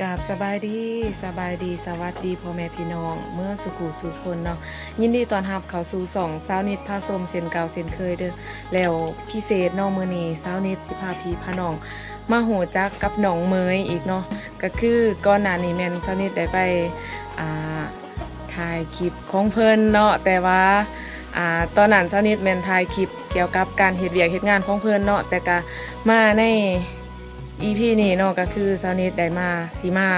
ກາບສະບາຍດີ, ສະບາຍດີ, ສະຫວັດດີພໍ່ແມ່ພີ່ນ້ອງເໝິດສູ່ຜູ້ສູ່ຄົນເນາະ. ຍິນດີຕ້ອນຮັບເຂົ້າສູ່ຊ່ອງສາວນິດພາຊົມເຊັ່ນເກົ່າເຊັ່ນເຄີຍເດີ້. ແລ້ວພິເສດເນາະ, ມື້ນີ້ສາວນິດຊິພາພີ່ພານ້ອງມາຮູ້ຈັກກັບນ້ອງເໝີຍອີກເນາະ. ກະຄືກ່ອນໜ້ານີ້ແມ່ນສາວນິດໄດ້ໄປ ອ່າ ຖ່າຍຄລິບຂອງເພິ່ນເນາະ, ແຕ່ວ່າ ອ່າ ຕອນນັ້ນສາວນິດແມ່ນຖ່າຍຄລິບກ່ຽວກັບການເຮັດວຽກເຮັດງານຂອງເພິ່ນເນາະ, ແຕ່ກະມາໃນອີພີນີ້ເນາະ ກະຄືສາວນິດໄດ້ມາ ຊິມາ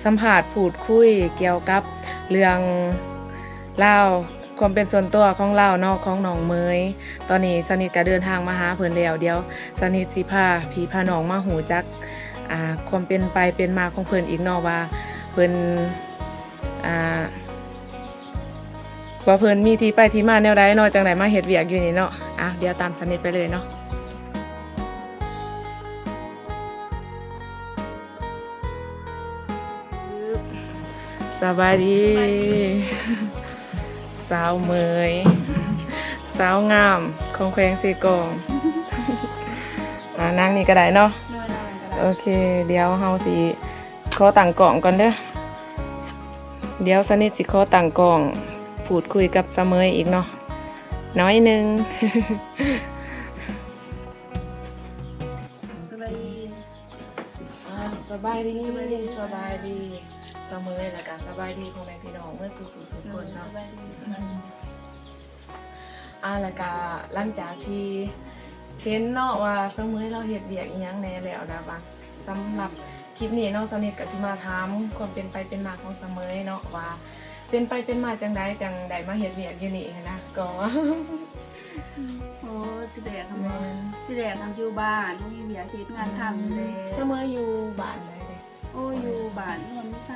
ສຳພາດພູດຄຸຍກ່ຽວກັບເລື່ອງລາວ ຄວາມເປັນສ່ວນຕົວຂອງລາວເນາະ ຂອງນ້ອງເໝີຍ. ຕອນນີ້ສາວນິດກະເດີນທາງມາຫາເພິ່ນແລ້ວ, ດຽວສາວນິດຊິພາພີ່ພານ້ອງມາຮູ້ຈັກ ອ່າ ຄວາມເປັນໄປເປັນມາຂອງເພິ່ນອີກເນາະ ວ່າເພິ່ນ ອ່າ ວ່າເພິ່ນມີທີ່ໄປທີ່ມາແນວໃດເນາະ ຈັ່ງໄດ້ມາເຮັດວຽກຢູ່ນີ້ເນາະ. ອ່ະ ດຽວຕາມສາວນິດໄປເລີຍເນາະ. ສະບາຍດີ ສະບາຍດີ ສາວເໝີຍ ສາວງາມຂອງແຂວງເຊກອງ. ອ່າ ນັ່ງນີ້ກະໄດ້ເນາະ. ໂດຍ ນັ່ງນີ້ກະໄດ້. ໂອເຄ ດຽວເຮົາຊິຂໍຕັ້ງກ້ອງກ່ອນເດີ້. ດຽວສາວນິດຊິຂໍຕັ້ງກ້ອງພູດຄຸຍກັບສາວເໝີຍອີກເນາະ ໜ້ອຍໜຶ່ງ. ສະບາຍດີ. ອ່າ ສະບາຍດີ ສະບາຍດີ ສະບາຍດີສາວເໝີຍ ແລ້ວກະສະບາຍດີພໍ່ແມ່ພີ່ນ້ອງເໝິດສູ່ຜູ້ສູ່ຄົນເນາະ. ໂດຍ ສະບາຍດີ ສະບາຍດີ. ອ່າ ແລ້ວກະຫຼັງຈາກທີ່ເຫັນເນາະວ່າສາວເໝີຍລາວເຮັດວຽກອີ່ຫຍັງແດ່ແລ້ວນະ ວ່າສຳລັບຄລິບນີ້ເນາະ ສາວນິດກະຊິມາຖາມຄວາມເປັນໄປເປັນມາຂອງສາວເໝີຍເນາະ ວ່າເປັນໄປເປັນມາຈັ່ງໃດ ຈັ່ງໄດ້ມາເຮັດວຽກຢູ່ນີ້ຫັ້ນນະ. ກໍ ໂອ້ ທີແລກຫັ້ນບໍ່ ແມ່ນ ທີແລກຫັ້ນຢູ່ບ້ານ ບໍ່ມີວຽກເຮັດງານທຳແຫຼະ. ອືມ ສາວເໝີຍຢູ່ບ້ານໃດເດ? ໂອ້ ຢູ່ບ້ານໂນນມີໄຊ.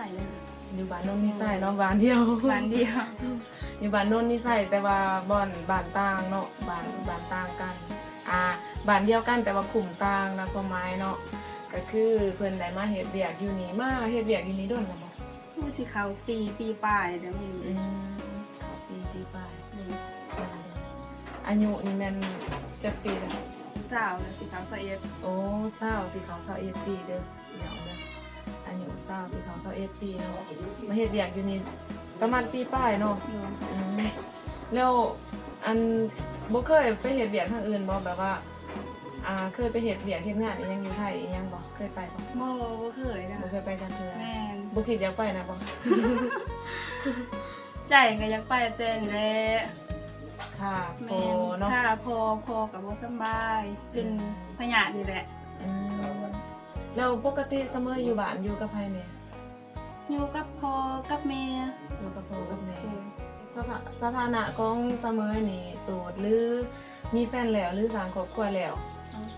ຢູ່ບ້ານໂນນມີໄຊເນາະ ບ້ານດຽວ ບ້ານດຽວ ຢູ່ບ້ານໂນນມີໄຊ ແຕ່ວ່າບ່ອນ ບ້ານຕ່າງເນາະ ບ້ານ ອືມ ບ້ານຕ່າງກັນ. ອ່າ ບ້ານດຽວກັນແຕ່ວ່າຄຸ້ມຕ່າງນະ ຄວາມໝາຍເນາະ. ກະຄືເພິ່ນໄດ້ມາເຮັດວຽກຢູ່ນີ້ ມາເຮັດວຽກຢູ່ນີ້ດົນແລ້ວບໍ່? ໂອ້ ຊິເຂົ້າປີ ປີປາຍແລ້ວ. ອືມ ເຂົ້າປີ ປີປາຍ. ອືມ ອາຍຸນີ້ແມ່ນຈັກປີແລ້ວ? ຊາວ ຊິເຂົ້າຊາວເອັດ. ໂອ້ ຊາວ ຊິເຂົ້າຊາວເອັດປີເດີ້ ພີ່ນ້ອງເດີ້. ອາຍຸຊາວ ຊິເຂົ້າຊາວເອັດປີເນາະ ມາເຮັດວຽກຢູ່ນີ້ປະມານປີປາຍເນາະ. ໂດຍ. ອືມ ແລ້ວ ອັນ ບໍ່ເຄີຍໄປເຮັດວຽກທາງອື່ນບໍ່? ແບບວ່າ ອ່າ ເຄີຍໄປເຮັດວຽກເຮັດງານອີ່ຫຍັງຢູ່ໄທອີ່ຫຍັງບໍ່? ເຄີຍໄປບໍ່? ບໍ່ ບໍ່ເຄີຍນະ. ບໍ່ເຄີຍໄປຈັກເທື່ອ. ແມ່ນ. ບໍ່ຄິດຢາກໄປນະບໍ່? ໃຈກະຢາກໄປແຕ່ຫັ້ນແຫຼະ ຖ້າພໍ່ເນາະ. ຖ້າພໍ່ ພໍ່ກະບໍ່ສຳບາຍ ເປັນ ອືມ ພະຍາດນີ້ແຫຼະ. ອືມ ແລ້ວປົກກະຕິສະເໝີຍຢູ່ບ້ານຢູ່ກັບໃຜແດ່? ຢູ່ກັບພໍ່ກັບແມ່. ຢູ່ກັບພໍ່ກັບແມ່. ໂດຍ. ສະຖາ ສະຖານະຂອງສະເໝີຍນີ້ໂສດ ຫຼື ມີແຟນແລ້ວ ຫຼື ສ້າງຄອບຄົວແລ້ວ?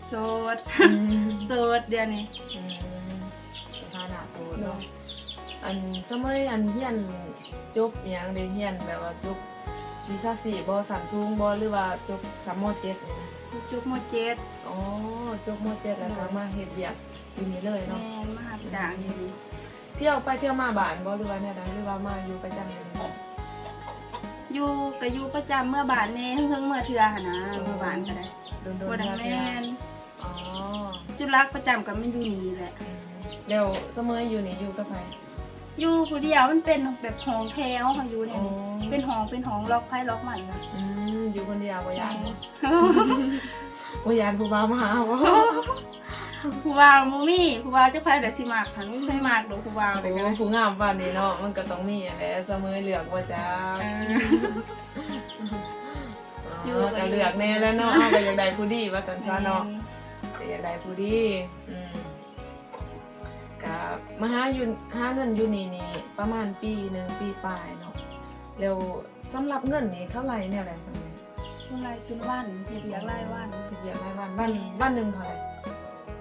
ໂສດ. ອືມ ໂສດດຽວນີ້. ອືມ ສະຖານະໂສດເນາະ. ໂດຍ. ອັນ ສະເໝີຍ ອັນ ຮຽນຈົບອີ່ຫຍັງເດ? ຮຽນແບບວ່າຈົບວິຊາຊີບບໍ່? ຊັ້ນສູງບໍ່ ຫຼືວ່າຈົບຊັ້ນ ມໍເຈັດນີ້ນະ? ຈົບ ມໍເຈັດ. ອໍ ຈົບ ມໍເຈັດ ແລ້ວກະ ໂດຍ ມາເຮັດວຽກຢູ່ນີ້ເລີຍເນາະ. ແມ່ນ ມາຮັບຈ້າງຢູ່ນີ້. ອືມ ທ່ຽວໄປທ່ຽວມາບ້ານບໍ່ ຫຼືວ່າແນວໃດ ຫຼືວ່າມາຢູ່ປະຈຳຢູ່ນີ້? ຢູ່ ກະຢູ່ປະຈຳ ເມືອບ້ານແດ່ ເຫິງໆເມືອເທື່ອຫັ້ນນະ. ໂອ້ ເມືອບ້ານກະໄດ້ ດົນໆ ບໍ່ໄດ້ ເມືອເທື່ອ. ແມ່ນ. ອໍ ຈຸດຫຼັກປະຈຳກະແມ່ນຢູ່ນີ້ແຫຼະ. ອືມ ແລ້ວສະເໝີຍຢູ່ນີ້ຢູ່ກັບໃຜ? ຢູ່ຜູ້ດຽວ ມັນເປັນແບບຫ້ອງແຖວ ເຮົາຢູ່ໃນນີ້. ອໍ ເປັນຫ້ອງ ເປັນຫ້ອງ ລັອກໃຜລັອກມັນນະ. ອືມ ຢູ່ຄົນດຽວ ບໍ່ຢ້ານບໍ່? ແມ່ນ. ບໍ່ຢ້ານຜູ້ບ່າວມາຫາບໍ່? ຜູ້ບ່າວບໍ່ມີ ຜູ້ບ່າວຈັກໃຜແຫຼະຊິມັກຫັ້ນ ບໍ່ເຄີຍມັກດອກຜູ້ບ່າວ. ໂອ້ ຜູ້ງາມປານນີ້ເນາະ ມັນກະຕ້ອງມີຫັ້ນແຫຼະ ສະເໝີຍເລືອກບໍ່ຈັກ. ເອີ ອໍ ຢູ່ ກະເລືອກແດ່ແຫຼະເນາະ ເຮົາກະຢາກໄດ້ຜູ້ດີວ່າຊັ້ນຊະເນາະ. ແມ່ນ. ກະຢາກໄດ້ຜູ້ດີ. ອືມ ກະມາຫາຢູ່ ຫາເງິນຢູ່ນີ້ນີ້ປະມານປີໜຶ່ງ ປີປາຍເນາະ. ແລ້ວສຳລັບເງິນນີ້ເຂົາໄລ່ແນວໃດຊັ້ນແມ່? ເພິ່ນໄລ່ເປັນວັນ ເຮັດວຽກລາຍວັນ. ເຮັດວຽກລາຍວັນ. ວັນ ແມ່ນ. ວັນໜຶ່ງເທົ່າໃດ?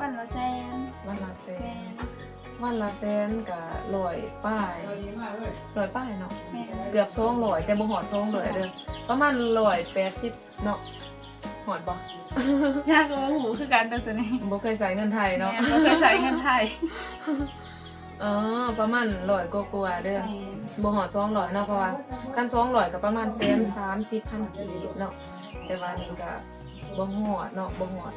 ວັນລະແສນ. ວັນລະແສນ. ແມ່ນ. ວັນລະແສນກະຮ້ອຍປາຍ ຮ້ອຍປາຍເນາະ. ແມ່ນ. ເກືອບສອງຮ້ອຍ ແຕ່ບໍ່ຮອດສອງຮ້ອຍເດີ້ ປະມານຮ້ອຍແປດສິບເນາະ. ຮອດບໍ່? ຈັກ ບໍ່ຮູ້ຄືກັນເດີ້ໂຕນີ້ ບໍ່ເຄີຍໃຊ້ເງິນໄທເນາະ. ແມ່ນ ບໍ່ເຄີຍໃຊ້ເງິນໄທ. ອໍ ປະມານຮ້ອຍກວ່າໆເດີ້. ແມ່ນ. ບໍ່ຮອດສອງຮ້ອຍເນາະ ເພາະວ່າຄັນສອງຮ້ອຍກະປະມານແສນສາມສິບພັນກີບເນາະ. ແຕ່ວ່ານີ້ກະບໍ່ຮອດເນາະ ບໍ່ຮອດ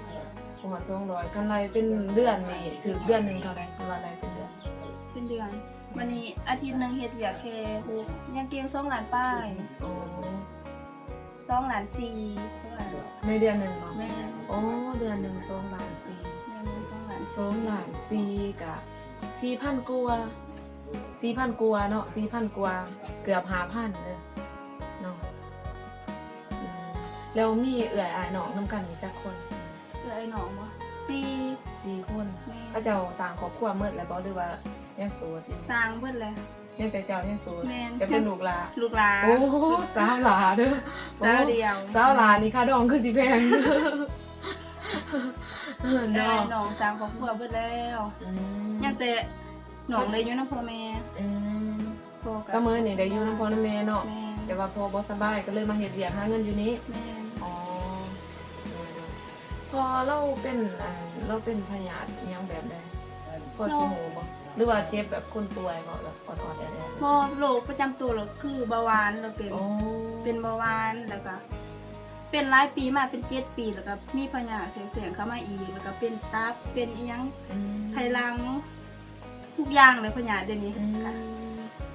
ບໍ່ຮອດສອງຮ້ອຍ. ຄັນໄລ່ເປັນເດືອນນີ້ ຖືກເດືອນໜຶ່ງເທົ່າໃດ ຄັນວ່າໄລ່ເປັນເດືອນ? ເປັນເດືອນ. ບັດນີ້ອາທິດໜຶ່ງເຮັດວຽກແຄ່ຫົກ ຍັງເກັ່ງສອງລ້ານປາຍ. ໂອ້ ສອງລ້ານສີ່. ໃນເດືອນໜຶ່ງບໍ? ແມ່ນ. ໂອ້ ເດືອນໜຶ່ງສອງລ້ານສີ່. ເດືອນໜຶ່ງສອງລ້ານ ສອງລ້ານສີ່ ກະສີ່ພັນກວ່າ ສີ່ພັນກວ່າເນາະ ສີ່ພັນກວ່າ ເກືອບຫ້າພັນເດີເນາະ. ອືມ ແລ້ວມີເອື້ອຍອ້າຍນ້ອງນຳກັນນີ້ຈັກຄົນ? ເອື້ອຍອ້າຍນ້ອງບໍ? ສີ່ ສີ່ຄົນ. ແມ່ນ. ເຂົາເຈົ້າສ້າງຄອບຄົວໝົດແລ້ວບໍ ຫຼືວ່າຍັງໂສດຢູ່? ສ້າງເບິດແລ້ວ. ຍັງແຕ່ເຈົ້າຍັງໂສດ. ແມ່ນ. ຈະເປັນລູກຫຼ້າ? ລູກຫຼ້າ. ໂອ້ ສາວຫຼ້າເດີ. ສາວດຽວ. ໂອ້ ສາວຫຼ້ານີ້ຄ່າດອງຄືຊິແພງເນາະ. ເອື້ອຍອ້າຍນ້ອງສ້າງຄອບຄົວເບິດແລ້ວ. ອືມ ຍັງແຕ່ນ້ອງໄດ້ຢູ່ນຳພໍ່ແມ່. ອືມ ສະເໝີນີ້ໄດ້ຢູ່ນຳພໍ່ນຳແມ່ເນາະ. ແມ່ນ. ແຕ່ວ່າພໍ່ບໍ່ສະບາຍ ກໍເລີຍມາເຮັດວຽກຫາເງິນຢູ່ນີ້. ແມ່ນ. ອໍ ໂດຍໆ. ພໍ່ລາວເປັນ ອັນ ລາວເປັນພະຍາດອີ່ຫຍັງແບບໃດ ພໍຊິຮູ້ບໍ່? ຫຼືວ່າເຈັບແບບຄົນປ່ວຍບໍ່ ແບບອອດໆແອດໆ? ບໍ່ ໂລກປະຈຳໂຕລາວຄືເບົາຫວານ ລາວເປັນ. ໂອ້ ເປັນເບົາຫວານ ແລ້ວກໍເປັນຫຼາຍປີມາ ເປັນເຈັດປີ ແລ້ວກໍມີພະຍາດແຊກເຂົ້າມາອີກ ແລ້ວກໍເປັນຕັບ ເປັນອີ່ຫຍັງ ອືມ ໄຂ່ຫຼັງ ທຸກຢ່າງເລີຍພະຍາດດຽວນີ້. ອືມ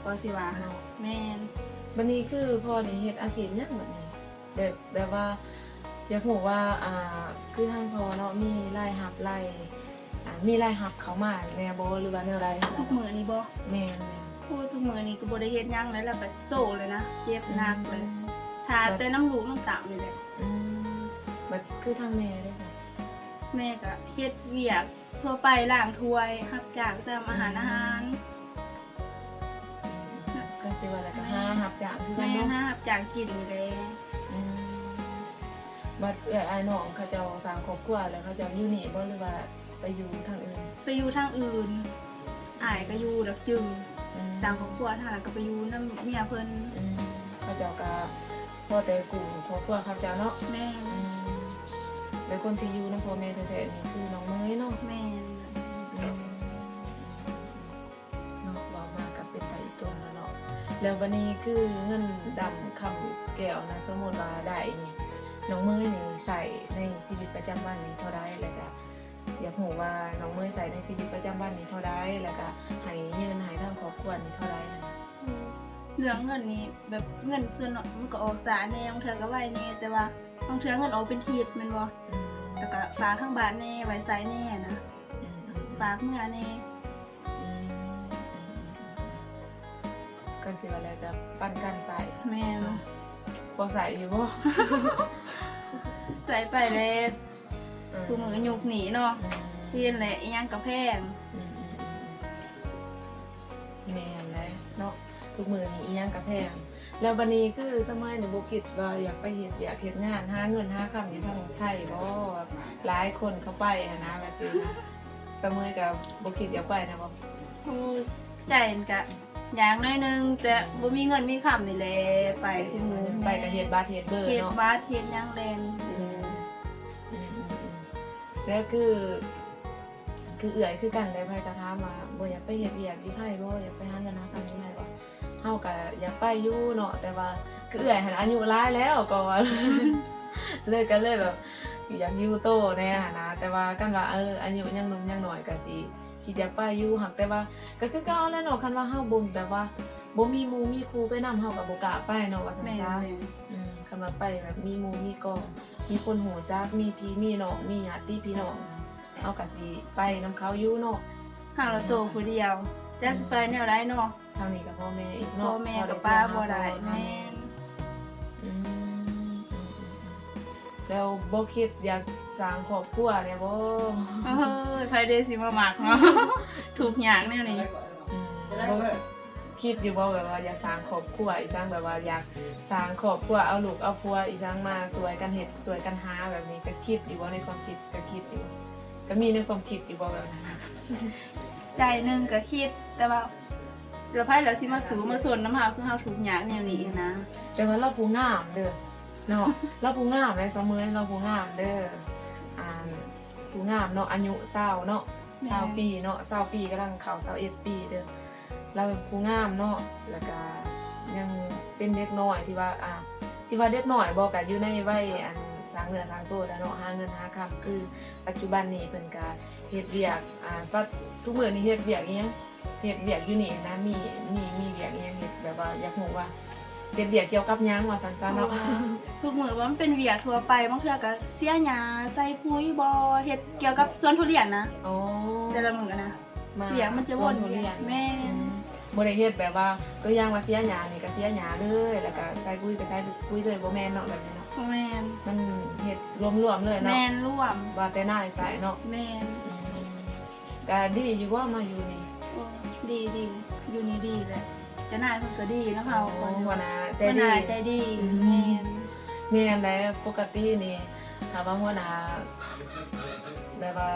ກໍຊິວ່າເນາະ. ແມ່ນ. ບັດນີ້ຄືພໍ່ນີ້ເຮັດອາຊີບຫຍັງບັດນີ້? ແບບ ແບບວ່າຢາກຮູ້ວ່າ ອ່າ ຄືທາງພໍ່ເນາະ ມີລາຍຮັບ ລາຍ ອ່າ ມີລາຍຮັບເຂົ້າມາແດ່ບໍ່ ຫຼືວ່າແນວໃດ? ທຸກມື້ນີ້ບໍ? ແມ່ນໆ. ໂອ້ ທຸກມື້ນີ້ກໍບໍ່ໄດ້ເຮັດຫຍັງເລີຍ ແລ້ວກໍໂຊເລີຍນະ ເຈັບໜັກເລີຍ. ອືມ ຖ້າແຕ່ນຳລູກນຳເຕົ້ານີ້ແຫຼະ. ອືມ ບັດຄືທາງແມ່ເດ້ຊະ? ແມ່ກໍເຮັດວຽກ ທົ່ວໄປ ລ້າງຖ້ວຍ ຮັບຈ້າງຕາມອາຫານ ອືມ ອາຫານ. ອືມ ກໍຊິວ່າແລ້ວກໍຫາຮັບຈ້າງຄືກັນເນາະ. ແມ່ນ ຫາຮັບຈ້າງກິນນີ້ແຫຼະ. ອືມ ບັດເອື້ອຍອ້າຍນ້ອງເຂົາເຈົ້າສ້າງຄອບຄົວແລ້ວ ເຂົາເຈົ້າຢູ່ນີ້ບໍ່ ຫຼືວ່າໄປຢູ່ທາງອື່ນ? ໄປຢູ່ທາງອື່ນ. ອ້າຍກໍຢູ່ດອກຈຶງ. ອືມ ສ້າງຄອບຄົວທາງນັ້ນ ແລ້ວກໍໄປຢູ່ນຳເມຍເພິ່ນ. ອືມ ເຂົາເຈົ້າກໍພໍແຕ່ກູ້ຄອບຄົວເຂົາເຈົ້າເນາະ. ແມ່ນ. ອືມ ແລ້ວຄົນທີ່ຢູ່ນຳພໍ່ແມ່ແທ້ໆນີ້ຄືນ້ອງເໝີຍເນາະ? ແມ່ນ. ອືມ ເນາະ ເວົ້າມາກໍເປັນຕາອີຕົນແລ້ວເນາະ. ແລ້ວບັດນີ້ຄືເງິນດຳຄຳແກ້ວນະ ສົມມຸດວ່າໄດ້ນີ້ ນ້ອງເໝີຍນີ້ໃຊ້ໃນຊີວິດປະຈຳວັນນີ້ເທົ່າໃດ? ແລ້ວກໍ ຢາກຮູ້ວ່ານ້ອງເໝີຍໃຊ້ໃນຊີວິດປະຈຳວັນນີ້ເທົ່າໃດ ແລ້ວກະໃຫ້ຢືມໃຫ້ທາງຄອບຄົວນີ້ເທົ່າໃດ? ອືມ ເລື່ອງເງິນນີ້ ແບບເງິນສ່ວນໜ້ອຍມັນກໍອອກຊ້າແດ່ ບາງເທື່ອກໍໄວແດ່ ແຕ່ວ່າບາງເທື່ອເງິນອອກເປັນທິດແມ່ນບໍ່? ອືມ ແລ້ວກະຝາກທາງບ້ານແດ່ ໄວ້ໃຊ້ແດ່ນະ. ອືມໆໆ ຝາກເມືອແດ່. ອືມ ອືມໆໆ ກັນຊິວ່າແລ້ວກໍປັນກັນໃຊ້. ແມ່ນ. ເນາະ ພໍໃຊ້ຢູ່ບໍ່? ໃຊ້ໄປແຫຼະ. ເອີ ຄູ່ມື້ຍຸກນີ້ເນາະ ອືມ ເຫັນແຫຼະ ອີ່ຫຍັງກໍແພງ. ອືມໆໆ ແມ່ນແຫຼະເນາະ ທຸກມື້ນີ້ອີ່ຫຍັງກໍແພງ. ແລ້ວບັດນີ້ຄືສະເໝີຍນີ້ບໍ່ຄິດວ່າຢາກໄປເຮັດວຽກເຮັດງານ ຫາເງິນຫາຄຳຢູ່ທາງໄທບໍ່? ຫຼາຍຄົນເຂົາໄປຫັ້ນນະ ວ່າຊີ້ນະ ສະເໝີຍກໍບໍ່ຄິດຢາກໄປນະບໍ່? ໂອ້ຍ ໃຈມັນກະຢາກໜ້ອຍໜຶ່ງ ແຕ່ ອືມ ບໍ່ມີເງິນມີຄຳນີ້ແຫຼະ ໄປຄູ່ມື້ ໄປກໍເຮັດບັດເຮັດເບີເນາະ ເຮັດບັດເຮັດຫຍັງແລ່ນ. ອືມ ອືມໆໆ ແລ້ວຄື ຄືເອື້ອຍຄືກັນແຫຼະ ໃຜກໍຖາມວ່າບໍ່ຢາກໄປເຮັດວຽກຢູ່ໄທບໍ່? ຢາກໄປຫາເງິນຫາຄຳຢູ່ໄທບໍ່? ເຮົາກໍຢາກໄປຢູ່ເນາະ ແຕ່ວ່າຄືເອື້ອຍຫັ້ນອາຍຸຫຼາຍແລ້ວກໍວ່າ ເລີຍ ກໍເລີຍແບບຢາກຢູ່ໂຕແດ່ຫັ້ນນະ. ແຕ່ວ່າຄັນວ່າ ເອີ ອາຍຸຍັງໜຸ່ມຍັງນ້ອຍກໍຊິ ຄິດຢາກໄປຢູ່ ຫາກແຕ່ວ່າກໍຄືເກົ່າແຫຼະເນາະ ຄັນວ່າເຮົາບໍ່ ແບບວ່າບໍ່ມີໝູ່ມີຄູ່ໄປນຳ ເຮົາກໍບໍ່ກ້າໄປເນາະ ວ່າຊັ້ນຊະ. ແມ່ນໆ ອືມ ຄັນວ່າໄປແບບມີໝູ່ມີກອງ ມີຄົນຮູ້ຈັກ ມີພີ່ມີນ້ອງ ມີຍາດຕິພີ່ນ້ອງ ເຮົາກໍຊິໄປນຳເຂົາຢູ່ເນາະ. ເຮົາລະໂຕຜູ້ດຽວ ຈັກ ອືມ ໄປແນວໃດເນາະ ທາງນີ້ກໍພໍ່ແມ່ອີກເນາະ ພໍ່ແມ່ກໍປະບໍ່ໄດ້. ແມ່ນ. ອືມ ອືມໆໆ ແລ້ວບໍ່ຄິດຢາກສ້າງຄອບຄົວແດ່ບໍ່? ໂອ້ຍ ໃຜເດຊິມາມັກເນາະ ທຸກຍາກແນວນີ້. ອືມ ບໍ່ຄິດຢູ່ບໍ່ ແບບວ່າຢາກສ້າງຄອບຄົວອີ່ຫຍັງ ແບບວ່າຢາກສ້າງຄອບຄົວ ເອົາລູກເອົາຜົວອີ່ຫຍັງມາຊ່ວຍກັນເຮັດ ຊ່ວຍກັນຫາ ແບບນີ້ ກໍຄິດຢູ່ບໍ່? ໃນຄວາມຄິດກໍຄິດຢູ່ ກໍມີໃນຄວາມຄິດຢູ່ບໍ່ແບບນັ້ນ? ໃຈໜຶ່ງກໍຄິດ ແຕ່ວ່າ ແລ້ວໃຜລະຊິມາສູ້ມາຊົນນຳເຮົາ ຄືເຮົາທຸກຍາກແນວນີ້ຫັ້ນນະ. ແຕ່ວ່າລາວຜູ້ງາມເດີເນາະ ລາວຜູ້ງາມເດ້ ສະເໝີຍ ລາວຜູ້ງາມເດີ. ອ່າ ຜູ້ງາມເນາະ ອາຍຸຊາວເນາະ ແມ່ນ ຊາວປີເນາະ ຊາວປີ ກຳລັງເຂົ້າຊາວເອັດປີເດີ. ລາວເປັນຜູ້ງາມເນາະ ແລ້ວກະຍັງເປັນເດັກນ້ອຍທີ່ວ່າ ອ່າ ຊິວ່າເດັກນ້ອຍບໍ່ ກະຢູ່ໃນໄວ ອັນ ສ້າງເນື້ອສ້າງໂຕແລ້ວເນາະ ຫາເງິນຫາຄຳ. ຄືປັດຈຸບັນນີ້ເພິ່ນກະເຮັດວຽກ ອ່າ ປັດ ທຸກມື້ນີ້ເຮັດວຽກອີ່ຫຍັງ? ເຮັດວຽກຢູ່ນີ້ນະ ມີ ມີ ມີວຽກອີ່ຫຍັງເຮັດ ແບບວ່າຢາກຮູ້ວ່າເຮັດວຽກກ່ຽວກັບຫຍັງວ່າຊັ້ນຊະເນາະ. ໂອ້ ທຸກມື້ວ່າມັນເປັນວຽກທົ່ວໄປ ບາງເທື່ອກໍເສຍຫຍ້າ ໃສ່ປຸ໋ຍບໍ່ ເຮັດກ່ຽວກັບສວນທຸລຽນນະ. ອໍ ແຕ່ລະມື້ນະ ມາ ວຽກມັນຈະວົນ ສວນທຸລຽນ ແມ່ນ ອືມ ບໍ່ໄດ້ເຮັດແບບວ່າ ຕົວຢ່າງວ່າເສຍຫຍ້ານີ້ກໍເສຍຫຍ້າເລີຍ ແລ້ວກໍໃສ່ປຸ໋ຍກໍໃສ່ປຸ໋ຍເລີຍ ບໍ່ແມ່ນເນາະ ແບບນີ້ເນາະ. ບໍ່ແມ່ນ ມັນເຮັດລວມໆເລີຍເນາະ. ແມ່ນ ລວມ ວ່າແຕ່ນາຍໃສ່ເນາະ. ແມ່ນ ອືມ ກະດີຢູ່ບໍ່ມາຢູ່ນີ້? ໂອ້ ດີ ດີ ຢູ່ນີ້ດີແຫຼະ ເຈົ້ານາຍເພິ່ນກໍດີນຳເຮົາ. ໂອ້ ຫົວໜ້າໃຈດີ ຫົວໜ້າໃຈດີ. ອືມ ແມ່ນ ແມ່ນແຫຼະ ປົກກະຕິນີ້ ຖ້າວ່າຫົວໜ້າແບບວ່າ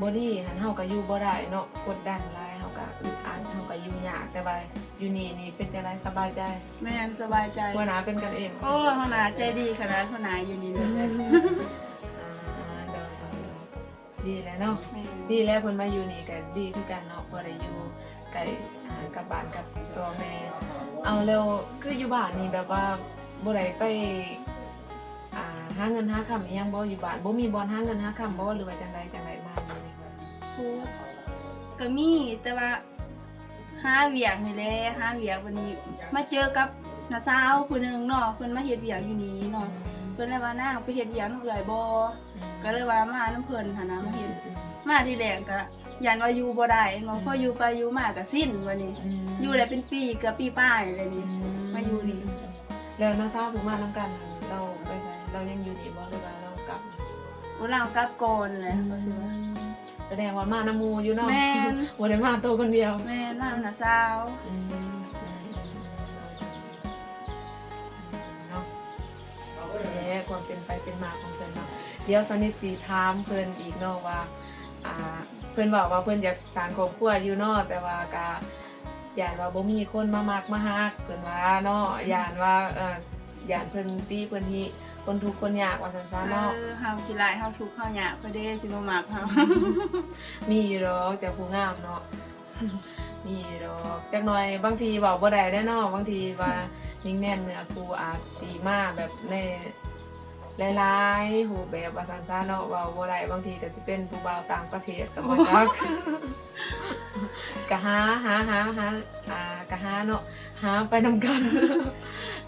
ບໍ່ດີຫັ້ນ ເຮົາກໍຢູ່ບໍ່ໄດ້ເນາະ ກົດດັນຫຼາຍ ເຮົາກໍອຶດອັດ ເຮົາກໍຢູ່ຍາກ. ແຕ່ວ່າຢູ່ນີ້ນີ້ເປັນຈັ່ງໃດ ສະບາຍໃຈ? ແມ່ນ ສະບາຍໃຈ ຫົວໜ້າເປັນກັນເອງ. ໂອ້ ຫົວໜ້າໃຈດີຂະໜາດ ຫົວໜ້າຢູ່ນີ້ເລີຍ. ອ່າ ໂດຍ ໂດຍ ໂດຍ ດີແລ້ວເນາະ. ແມ່ນ ດີແລ້ວ ເພິ່ນມາຢູ່ນີ້ກໍດີຄືກັນເນາະ ບໍ່ໄດ້ຢູ່ໃກ້ ອ່າ ກັບບ້ານກັບຊ່ອງແດ່. ເອົາ ແລ້ວຄືຢູ່ບ້ານນີ້ແບບວ່າບໍ່ໄດ້ໄປ ອ່າ ຫາເງິນຫາຄຳອີ່ຫຍັງບໍ່? ຢູ່ບ້ານບໍ່ມີບ່ອນຫາເງິນຫາຄຳບໍ່ ຫຼືວ່າຈັ່ງໃດ ຈັ່ງໃດມາຢູ່ນີ້? ໂອ້ ກໍມີ ແຕ່ວ່າ ຫາວຽກນີ້ແຫຼະ ຫາວຽກ ບັດນີ້ມາເຈີກັບນ້າສາວຜູ້ໜຶ່ງເນາະ ເພິ່ນມາເຮັດວຽກຢູ່ນີ້ເນາະ. ອືມ ເພິ່ນເລີຍວ່າ ນາງໄປເຮັດວຽກນຳເອື້ອຍບໍ່? ອືມ ກໍເລີຍວ່າມານຳເພິ່ນຫັ້ນນະ ມາເຮັດ. ອືມ ມາທີແລກກໍຢ້ານວ່າຢູ່ບໍ່ໄດ້ເນາະ. ອືມ ພໍຢູ່ໄປຢູ່ມາກໍຊິນບັດນີ້. ອືມ ຢູ່ໄດ້ເປັນປີ ເກືອບປີປາຍແລ້ວນີ້. ອືມ ມາຢູ່ນີ້ ແລ້ວນ້າສາວຜູ້ມານຳກັນນັ້ນ ລາວໄປໃສ? ລາວຍັງຢູ່ນີ້ບໍ່ ຫຼືວ່າລາວກັບ? ໂອ້ ລາວກັບກ່ອນແຫຼະ. ອືມ ວ່າຊິວ່າ ສະແດງວ່າມານຳໝູ່ຢູ່ເນາະ. ແມ່ນ ບໍ່ໄດ້ມາໂຕຄົນດຽວ. ແມ່ນ ມານຳນ້າສາວ. ອືມ ອືມ ອືມ ເນາະ ແລະ ຄວາມເປັນໄປເປັນມາຂອງເພິ່ນເນາະ. ດຽວສາວນິດຊິຖາມເພິ່ນອີກເນາະວ່າ ອ່າ ເພິ່ນເວົ້າວ່າເພິ່ນຢາກສ້າງຄອບຄົວຢູ່ເນາະ ແຕ່ວ່າກະ ຢ້ານວ່າບໍ່ມີຄົນມາມັກມາຮັກ ເພິ່ນວ່າເນາະ. ຢ້ານວ່າ ເອີ ຢ້ານເພິ່ນຕິເພິ່ນຫິ ຄົນທຸກຄົນຍາກວ່າຊັ້ນຊະເນາະ. ເອີ ເຮົາຂີ້ລ້າຍ ເຮົາທຸກເຮົາຍາກ ເພິ່ນເດ້ຊິບໍ່ມັກເຮົາ. ມີຢູ່ດອກ ເຈົ້າຜູ້ງາມເນາະ ມີຢູ່ດອກ. ຈັກໜ່ອຍບາງທີເວົ້າບໍ່ໄດ້ເດ້ເນາະ ບາງທີວ່າຍິງແໜ້ນເນື້ອຄູ່ອາດຊິມາແບບໃນ ຫຼາຍໆຮູບແບບວ່າຊັ້ນຊະເນາະ ເວົ້າບໍ່ໄດ້ ບາງທີກໍຊິເປັນຜູ້ບ່າວຕ່າງປະເທດ ສະບໍ່ຈັກ. ກະຫາ ຫາ ຫາ ຫາ ອ່າ ກະຫາເນາະ ຫາໄປນຳກັນ.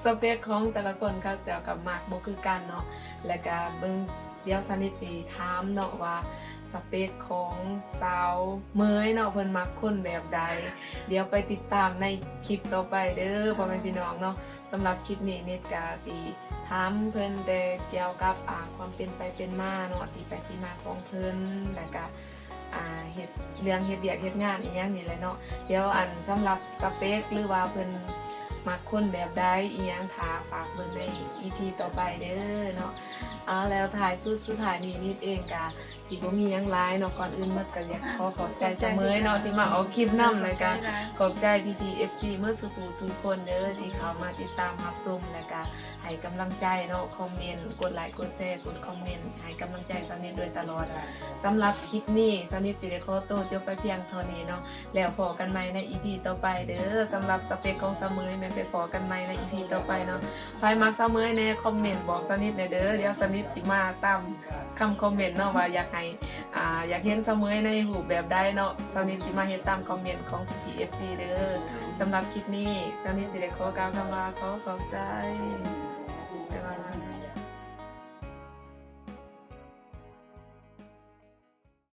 ສະເປັກຂອງແຕ່ລະຄົນເຂົາເຈົ້າກໍມັກບໍ່ຄືກັນເນາະ. ແລ້ວກະເບິ່ງ ດຽວສາວນິດຊິຖາມເນາະວ່າ ສະເປັກຂອງສາວເໝີຍເນາະ ເພິ່ນມັກຄົນແບບໃດ? ດຽວໄປຕິດຕາມໃນຄລິບຕໍ່ໄປເດີ ພໍ່ແມ່ພີ່ນ້ອງເນາະ. ສຳລັບຄລິບນີ້ນິດກະຊິຖາມເພິ່ນແຕ່ກ່ຽວກັບ ອ່າ ຄວາມເປັນໄປເປັນມາເນາະ ທີ່ໄປທີ່ມາຂອງເພິ່ນ ແລ້ວກະ ອ່າ ເຮັດ ເລື່ອງເຮັດວຽກເຮັດງານອີ່ຫຍັງນີ້ແຫຼະເນາະ. ດຽວ ອັນ ສຳລັບສະເປັກ ຫຼືວ່າເພິ່ນມັກຄົນແບບໃດອີ່ຫຍັງ ຖ້າຝາກເບິ່ງໃນອີພີຕໍ່ໄປເດີເນາະ. ເອົາ ແລ້ວທ້າຍສຸດ ສຸດທ້າຍນີ້ນິດເອງກະ ຊິບໍ່ມີຫຍັງຫຼາຍເນາະ ກ່ອນອື່ນໝົດກໍຢາກຂໍຂອບໃຈສະເໝີຍເນາະ ທີ່ມາອອກຄລິບນຳ ແລ້ວກໍຂອບໃຈພີ່ໆເອັຟຊີໝົດສູ່ຜູ້ສູ່ຄົນເດີ ທີ່ເຂົ້າມາຕິດຕາມຮັບຊົມ ແລ້ວກໍໃຫ້ກຳລັງໃຈເນາະ ຄອມເມັນ ກົດໄລ ກົດແຊ ກົດຄອມເມັນ ໃຫ້ກຳລັງໃຈສາວນິດໂດຍຕະຫຼອດ. ສຳລັບຄລິບນີ້ ສາວນິດຊິໄດ້ຂໍໂຕຈົບໄປພຽງເທົ່ານີ້ເນາະ ແລ້ວພໍ້ກັນໃໝ່ໃນອີພີຕໍ່ໄປເດີ. ສຳລັບສະເປັກຂອງສາວເໝີຍ ແມ່ນໄປພໍ້ກັນໃໝ່ໃນອີພີຕໍ່ໄປເນາະ. ໃຜມັກສາວເໝີຍແດ່ ຄອມເມັນບອກສາວນິດແດ່ເດີ ດຽວສາວນິດຊິມາຕາມ ຄຳຄອມເມັນເນາະ ວ່າຢາກໃຫ້ ອ່າ ຢາກເຫັນສາວເໝີຍໃນຮູບແບບໃດເນາະ. ສາວນິດຊິມາເຮັດຕາມຄອມເມັນຂອງພີ່ໆເອັຟຊີເດີ. ສຳລັບຄລິບນີ້ ສາວນິດຊິໄດ້ຂໍກ່າວຄຳວ່າ ຂໍຂອບໃຈ.